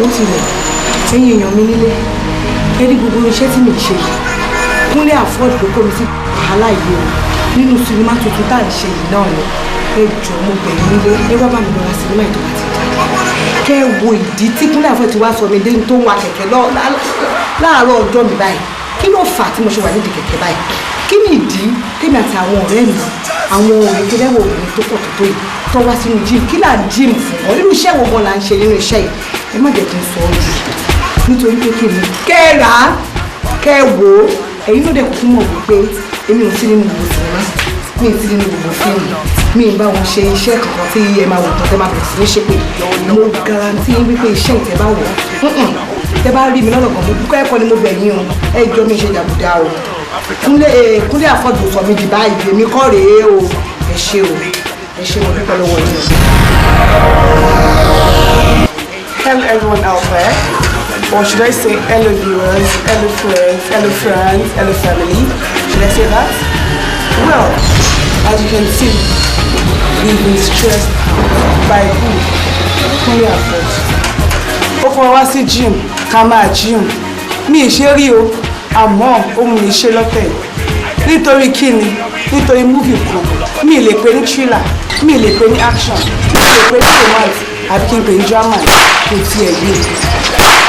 Ó ti rẹ̀. Ẹ̀yin èèyàn mi nílé, ẹ rí gbogbo iṣẹ́ tí mi ń ṣe yìí, Kúnlé Afod ló kó mi sí wàhálà yìí o. Nínú sinimá tuntun tá à ń ṣe yìí náà ni. Ẹ jọ̀ọ́, mo bẹ̀ yín nílé, ẹ wá bá mi lọ ra sinimá ìjọba ti jáde, kẹ́ ẹ wo ìdí tí Kúnlé Afod ti wá sọ mi dé tó ń wa kẹ̀kẹ́ láàárọ̀ ọjọ́ mi báyìí. Kí ló fà á tí mo ṣe wà nídìí kẹ̀kẹ́ báyìí? Kí ni ìdí tèmi àti àwọn ọ̀rẹ́ mi, àwọn ọ̀rẹ́ tó lẹ́wọ̀ obìnrin tó pọ̀ tó tó yìí, tó wá sínú gym? Kí là ń gym fún ọ? Nínú iṣẹ́ wo gan là ń ṣe nínú iṣẹ́ yìí? Ẹ má jẹ́ kí n sọ ọ́ jù, nítorí pé kí ni kẹ́ ẹ rà á, kẹ́ ẹ wò ó. Ẹ̀yin ló dẹ̀ kúkú mọ̀ wípé èmi ò sí nínú gbogbo sinimá, mi ì sí nínú gbogbo fíìmù, mi ì bá wọn ṣe iṣẹ́ kankan tí ẹ máa wò tán tẹ́ máa bẹ̀rẹ̀ sí ní ṣépè. Mo guarantee wípé iṣẹ́ ìtẹ́ bá wọ̀, tẹ́ bá rí mi lọ́nà kan, mo dúpẹ́. Ẹ̀kọ́ ni mo bẹ̀ yín o. Ẹ jọ mi ṣe jàgùdà o. Kúnlé, Kúnlé Afod sọ mi di báyìí, èmi kọ́ rèé o. Ẹ ṣé o, ẹ ṣé, mo dúpẹ́ lọ́wọ́ yín o. Hello everyone out there, or should I say hello viewers, hello friends, hello friends, hello family? Should I say that? Well, as you can see, we've been stressed out by who? Kúnlé Afod. Ó kọ́ wá sí gym, ká máa gym. Mi ì ṣe rí o, àmọ́ ó mú mi ṣe lọ́tẹ̀. Nítorí kíni? Nítorí movie kan. Mi ì lè pè ní thriller, mi ì lè pè ní action, mi ì lè pè ní romance, àbí kí n pè ní drama, kò tiẹ̀ yé.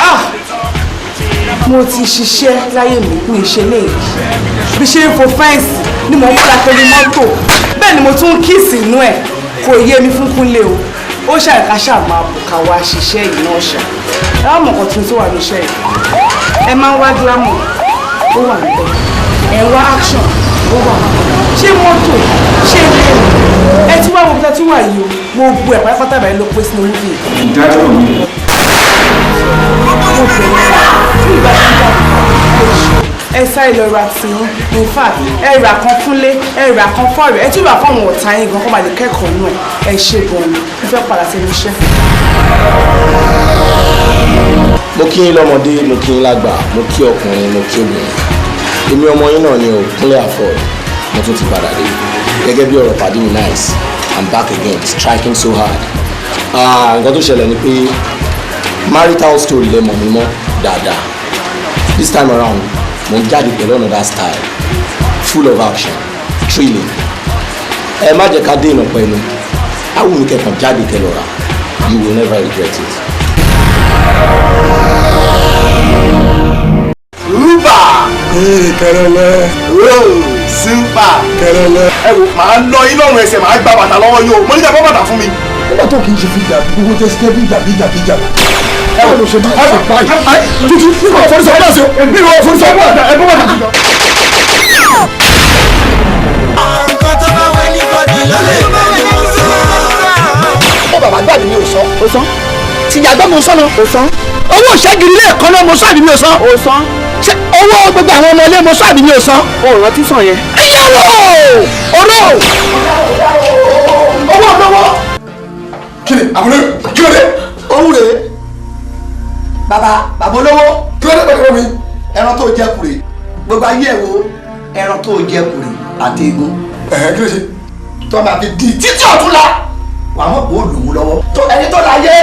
Ah! Mo ti ṣiṣẹ́ láyé mi, mi ì ṣe léyìí. Bí ṣe ń fo fence ni mò ń múra pẹ̀lú mọ́tò, bẹ́ẹ̀ ni mo tún ń kiss inú ẹ̀. Kò yé mi fún Kúnlé o. Ó ṣàìká ṣáà máa bò ká wá ṣiṣẹ́ yìí náà ṣá. Ẹ wá mọ̀ nǹkan tuntun tó wà ní iṣẹ́ yìí. Ẹ máa ń wá glamour, ó wà níbẹ̀. Ẹ ń wá action, ó wà níbẹ̀. Ṣé mọ́tò, ṣé ilé, ẹ tún wá wo bí tún wà yìí o. Gbogbo ẹ̀ pátápátá báyìí ló pé sínú movie. Ìdájọ́ mi. Mo bẹ̀rẹ̀ tí ìgbà tí ń jáde, ẹ sáré lọ ra tiyín. In fact, ẹ rà kan fúnlé, ẹ rà kan fọ́ọ̀rẹ́, ẹ tún rà fáwọn ọ̀tá yín gan kó ba lè kẹ́kọ̀ọ́ nù ẹ. Ẹ ṣe gan ni. Mo fẹ́ padà sẹ́nu iṣẹ́. Mo kí yín lọ́mọdé, mo kí yín lágbà, mo kí ọkùnrin, mo kí obìnrin. Èmi ọmọ yín náà ni o, Kúnlé Afod. Mo tún ti padà dé gẹ́gẹ́ bí ọ̀rọ̀ pàdé mi. Nice, I'm back again, striking so hard. Ah, nǹkan tó ṣẹlẹ̀ ni pé marital story lẹ mọ̀ mí mọ́ dáadáa. This time around, mo ń jáde pẹ̀lú another style, full of action, thrilling. Ẹ má jẹ́ ká dé ìnà pẹ̀lú awùmí kẹkàn jáde kẹ lọ rà. You will never regret it. Rúbà. Kẹrẹlẹ. Super. Kẹrẹlẹ. Ẹ wo, màá lọ yín lọ́rùn ẹsẹ̀, màá gba bàtà lọ́wọ́ yín o. Mo ní kẹ́ bọ́ bàtà fún mi. Nígbà tó kì í ṣe fìjà, gbogbo tẹ sí bíjà bíjà bíjà. Ẹ wọ́n lọ ṣe máa ṣe báyìí. Tuntun nígbà forísọ bá ṣe mi ò forísọ bá ẹ bọ́ bàtà. Nǹkan tó bá wẹ́ ní bọ́dì ló lè bẹ́ ní wọ́n sọ. Ó bàbá gbàdí mi ò sọ. Ó sọ. Tìyàgbọ́ mo sọ náà. Ó sọ. Owó ìṣẹ́gìrì lẹ́ẹ̀kan náà mo sọ àbí mi ò sọ. Ó sọ. Ṣé owó gbogbo àwọn ọmọ ilé mo sọ àbí mi ò sọ. Ó rántí sàn yẹn. Ìyàwó oró owó olówó. Kí ni àbúrò, kí ló dé? Òun rèé, bàbá, bàbá olówó. Kí ló dé pẹ̀lú mi? Ẹran tó jẹ kùrè, gbogbo ayé ẹ̀ wo ẹran tó jẹ kùrè àti egun. Ẹ̀hẹ́, kí ló ṣe? Tó máa fi di títí ọ̀tún la wàá mọ̀ kó lòun lọ́wọ́ tó ẹni tó láyé.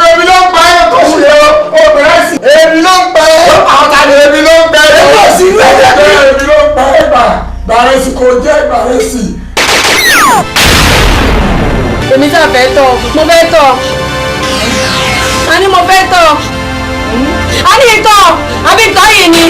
Èmi ló ń pa ẹ́ tó ṣe o, obìnrin sì. Èmi ló ń pa ẹ́. Èmi ló ń pa ẹ́. Èmi ò sí inú ẹ̀jẹ̀ mi. Èmi ló ń pa ẹ́ gbà. Gbàrẹ́sì kò jẹ́ gbàrẹ́sì. Èmi sá fẹ́ tọ̀, mo fẹ́ tọ̀, a ní mo fẹ́ tọ̀, a ní ìtọ̀ àbí ìtọ̀ yìí ni.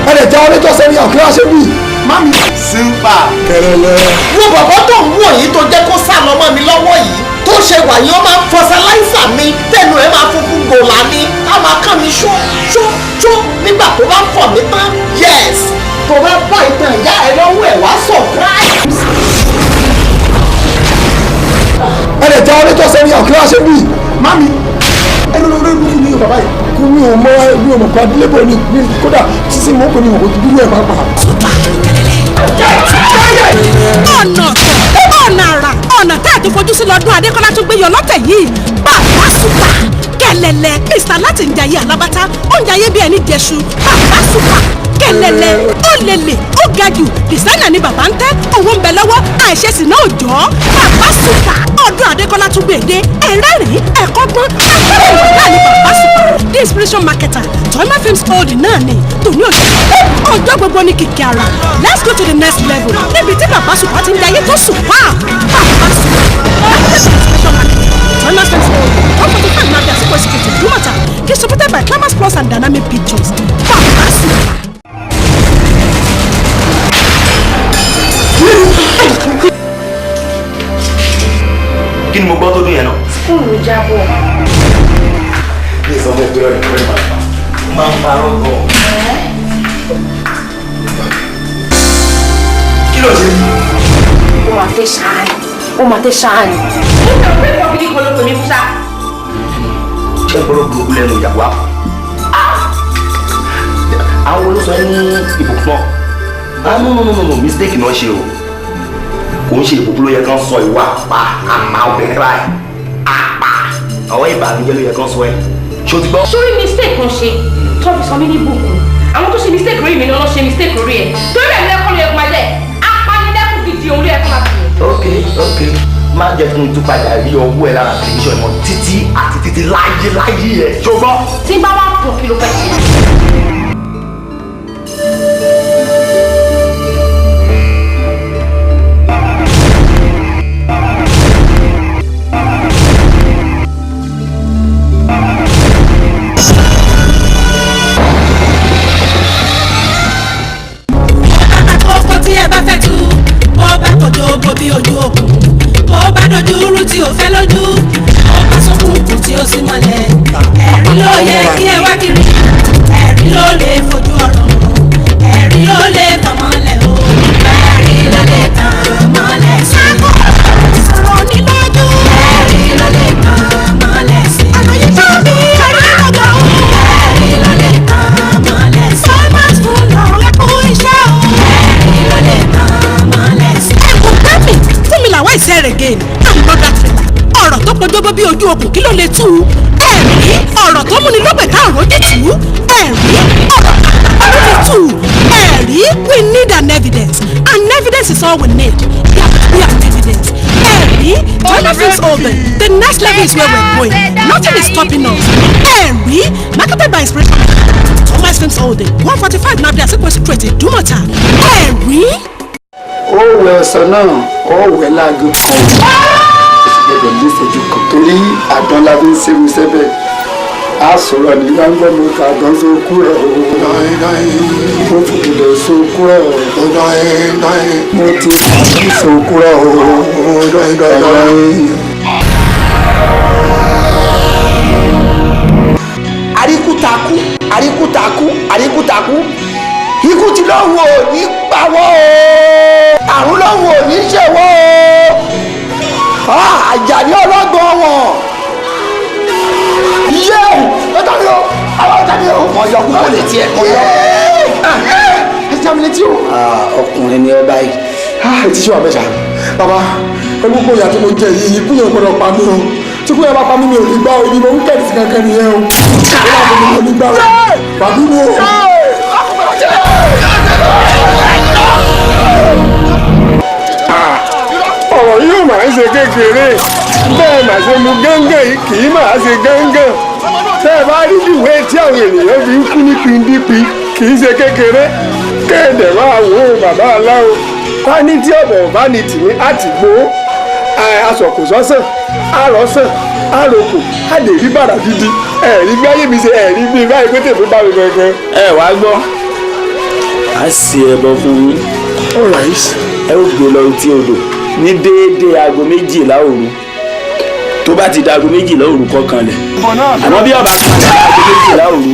Ẹ lè jẹ́ ọ́nẹ́jọ́ sẹ́ni àkúrẹ́ àṣẹ wí. Mami. Super. Kẹrẹlẹ. Wo bọ̀bọ̀ tó ń wò yìí tó jẹ́ kó sá lọ mọ́ mi lọ́wọ́ yìí, tó ṣe wà yìí, ó máa ń fọsáláìsà mi, tẹnu ẹ̀ máa funfun gbòòlà ni, á máa kàn mí ṣó ṣó ṣó nígbà tó bá ń fọ̀ mí tán. Yes, tó bá bá ìtàn ìyá ẹ lọ́wọ́ ẹ̀ wá surprise. Ẹ lè jẹ́ ọ́nẹ́jọ́ sẹ́ni àkúrẹ́ àṣẹ wí. Mami. Ẹ ló lórí ìlú ní bàbá yìí. Kò mi ò mọ, mi ò mọ̀ pé adílébọ̀ ni mi, kódà sísè mọ́ pé mi ò dúró ẹ̀ pàápàá. Ọ̀nà ọ̀nà àrà, ọ̀nà tá a ti fojú sí lọ́dún Adékọ́lá tún gbé yọ lọ́tẹ̀ yìí. Bàbá Super. Kẹlẹlẹ, Mr Latin jayé alábátá, ó ń jayé bí ẹni jẹṣu. Bàbá Super, kẹlẹlẹ, ó lele, ó ga jù. Designer ni bàbá ń tẹ́, owó ń bẹ lọ́wọ́, àìṣesì náà ò jọ́. Bàbá Super, Ọdún Adékọ́lá tún gbèdé, ẹ̀rẹ́rìn, ẹ̀kọ́ gbọ́n, akẹ́kọ̀ọ́ náà ni Bàbá Super, the inspiration marketer, Toyma Films Holding náà ni tòní òjò ọjọ́ gbogbo ní kìkì ara. Let's go to the next level níbi tí Bàbá Super ti ń jayé tó super. Bàbá Super, inspiration marketer, Toyma Films Holding, 145 Nnamdi Azikiwe Street, Idumota, distributed by Climax Plus and Dynamic Pictures. Bàbá Super. Kí ni mo gbọ́ tó dún yẹn náà? Spoon jábọ̀. Bí ìsọmọ ìpínlẹ̀ rẹ̀ fẹ́ máa ń parọ́ gan. Kí ló ṣe? Ó máa tẹ́ ṣáà ni. Ó máa tẹ́ ṣáà ni. Mo fẹ́ pé ìwọ gidi kan ló pè mí fún ṣá. Ṣé gbọ́dọ̀ burúkú lẹ́nu ìyàwó àpò? Àwọn olóṣọ ẹ ní ìbùkún náà. Ah, no, no, no, no, mistake náà ṣe o. Kò ń ṣe ìbùkún ló yẹ kán sọ ìwà àpá àpá obìnrin báyìí. Àpá àwọn ìbànújẹ́ ló yẹ kán sọ ẹ. Ṣé o ti gbọ́? Sórí mistake kan ṣe tó fi sọ mí ní ìbùkún. Àwọn tó ṣe mistake lórí mi ni wọ́n ṣe mistake lórí ẹ̀. Torí ẹ̀ lẹ́kọ́ ló yẹ kó máa jẹ́. Apanilẹ́kùn gidi òun ló yẹ kó máa fi. Ok, ok. Má jẹ́ kí n tún padà rí ọwọ́ ẹ lára tẹlifíṣàn mọ́ títí àti títí láyé láyé ẹ̀. Ṣé o gbọ́? Tí n bá wá pọ̀, kí ló fẹ́ ṣe? Kókó tí ẹ bá fẹ́ tú, bó bá kojú bo bí ojú òkun, bó bá dojú rú tí ò fẹ́ lójú, bó bá sókùnkùn tí ó sì mọ́lẹ̀, ẹ̀rí ló yẹ kí ẹ wá kiri, ẹ̀rí ló lè fojú ọ̀rọ̀ hàn, ẹ̀rí ló lè tàn mọ́lẹ̀ o, ẹ̀rí ló lè tàn mọ́lẹ̀ sí. Sọ̀rọ̀ ní lójú, ẹ̀rí ló lè tàn mọ́lẹ̀ sí. Àlàyé tó bí ẹ̀rí lọ́gọ̀ o, ẹ̀rí ló lè tàn mọ́lẹ̀ sí. Farmers fún lọ́rọ̀ ẹ̀kú iṣẹ́ o, ẹ̀rí ló lè tàn mọ́lẹ̀ sí. Ẹ̀kún tẹ́mì fún mi làwọn ìṣe rẹ̀ gẹ̀ another thriller. Ọ̀rọ̀ tó pọjọ́bọ́ bí ojú okùn, kí ló lè tú? Ẹ̀rí ọ̀rọ̀ tó múni lọ́gbẹ̀ tá ọ̀rọ̀ jìtú. Ẹ̀rí ọ̀rọ̀ àtàkùn lè tú. Ẹ̀rí, we need an evidence, and evidence is all we need. Yeah, we have evidence. Ẹ̀rí, Toyota Films Oven, the next level is where we're going. Nothing is stopping us. Ẹ̀rí, marketed by Inspiration Thomas Films Holding, 145 Nnamdi Azikiwe Street, Idumota. Ẹ̀rí. Ó wẹ ọsàn náà, ó wẹ láago kan, ó sì gbẹdọ̀ ní ìṣẹ́jú kan torí àdán la fi ń ṣe mu sẹ́bẹ̀ a sọ̀rọ̀ ní gbàngbọ́n mo kà àdán sókú rẹ̀ o, mo fòkùdẹ̀ sókú rẹ̀ o, mo ti àdán sókú rẹ̀ o. Àríkútakú, àríkútakú, àríkútakú, ikú ti lọ́hùn ò ní pawọ́ o, àrùn lọ́hùn ò ní ṣèwọ́ o, Àjàní ọlọ́gbọ̀n wọn yé o, tàbí o, àwọn tàbí o. Mọ yọ kúkú létí ẹ, mọ yọ. Ẹ já mi létí o. Ọkùnrin ni ọba yìí. Etí ṣé wà bẹ́ẹ̀ ṣá bàbá? Pẹ̀lú gbogbo ìyà tí mo jẹ yìí, ikú yẹn gbọ́dọ̀ pa mí o. Tí kú yẹn bá pa mí, mi ò ní gbá o. Ibi mo ń kẹ́rì sí kankan nìyẹn o. Mi ò ní gbá o, bàbí mi o. Ọ̀rọ̀ yóò máa ń ṣe kékeré bẹ́ẹ̀, máa ṣe mu gángan yìí, kì í máa ṣe gángan. Tẹ́ ẹ bá rí ìwé tí àwọn ènìyàn fi ń kú ní pindípi, kì í ṣe kékeré. Kéèdè máa wò ó, bàbá aláwo ká ní tí ọ̀bọ̀ bá ní tì ní àtìgbó aṣọ̀kò sọ́sàn àròsàn àròkò á lè rí bàrà gidi. Ẹ̀rí bí ayé mi ṣe ẹ̀rí bí báyìí pé tèmi bá mi gangan. Ẹ wàá gbọ́, a ṣe ẹbọ fún yín. Ẹ ó gbé lọ etí odò ní déédéé aago 12 òru. Tó bá ti di aago 12 òru, kọkànlẹ̀. Àmọ́ bí ọba kan ní aago 12 òru